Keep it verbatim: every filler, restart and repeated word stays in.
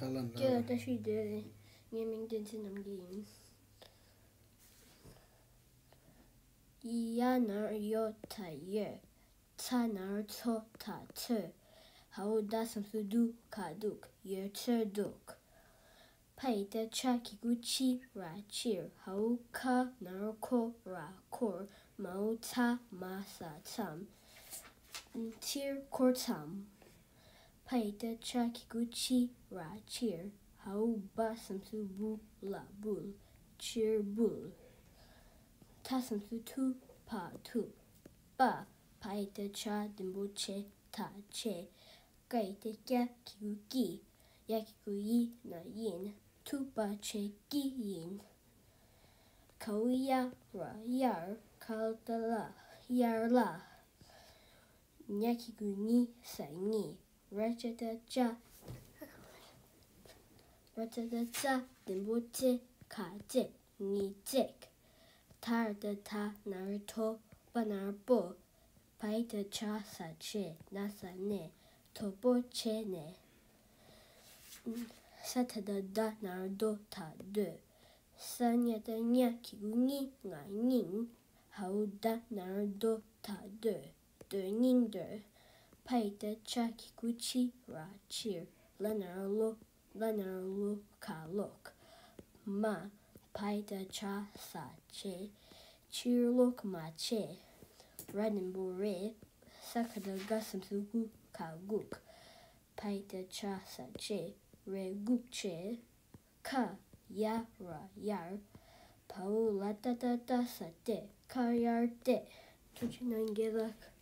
ཁ་ལ་ན་ཁྱེད་ལ་བཀྲ་ཤིས་བདེ་ལེགས། ངའི་མིང་བསྟན་འཛིན་རྣམ་རྒྱལ་ཡིན། ཡ་ན་རོ་ཡོ་ད་ཡོས། ཚ་ན་རོ་ཚོ་ད་ཚོས། ཧ་འོ་ད་ཟམ་སུ་དུ་ག་འདུག་ཡོས་ཚོས་འདུག་ཕ་ཡི་ད་ཆ་གི་གུ་ཕྱི་ར་ཕྱིར། ཧ་འོ་ཁ་ན་རོ་ཁོ་ར་ཁོར། མ་འོ་ཚ་མ་ས་མཚམས། ཚིར་ཁོར་མཚམས། ཕ་ཡི་ད་ཆ་གི་གུ་ཕྱི་ར་ཕྱིར། ཧ་འོ་བ་ཟམ་སུ་བུ་ལ་འབུལ། ཕྱིར་འབུལ། ཐ་ཟམ་སུ་ཐུ་བ་ཐུབ། པ། ཕ་ཡི་ད་ཆ་འདན་པོ་ཆེ་ད་ཆེ། ཀ་ཡི་ད་ཀྱ་གི་གུ་ཀྱི། ཡ་གི་གུ་ཡི་ན་ཡིན། ཐུ་བ་ཆེ་ཀྱི་ཡིན། ག་འོ་ཡ་ར་ཡར། ཁ་ལ་ཏ་ལ་དབྱར་ལ། ཉ་གི་གུ་ཉི་ས་གཉིས། ར་ཅ་ད་ཅ། ར་ཅ་ད་ཅ་འདན་པོ་ཙེ་ག་ཙེ་ཉི་ཙེག་ཐ་ར་ད་ཐ་ན་རོ་ཐོ་པ་ན་རོ་པོ། བ་ཡི་ད་ཆ་ས་ཆེ་ན་ས་ནས། དོ་པོ་ཆེ་ནས། ས་ད་ད་ད་ན་རོ་དོ་ད་དོད། ས་ཉ་ད་ཉ་གི་གུ་ཉི་ང་སྙིང་། ཧ་འོ་ད་ན་རོ་དོ་ད་དོད། དོད་སྙིང་དོད། ཕ་ཡི་ད་ཆ་གི་གུ་ཕྱི་ར་ཕྱིར། ལ་ན་རོ་ལོ་ལ་ན་རོ་ལོ་ག་ལོག་མ། བ་ཡི་ད་ཆ་ས་ཆེ། ཕྱིར་ལོག་མ་ཆེ། ར་འདན་པོ་རེ། ས་ག་ད་ག་ཟམ་སུ་གུ་ག་གུག་བ་ཡི་ད་ཆ་ས་ཆེ། རེ་གུག་ཆེ། ཁ། ཡ་ར་ཡར། བ་འོ་ལ་ཏ་ཏ་ཏ་ས་ཏེ། ཁ་ཡར་ཏེ། ཐུགས་རྗེ་གནང་རྒན་ལགས།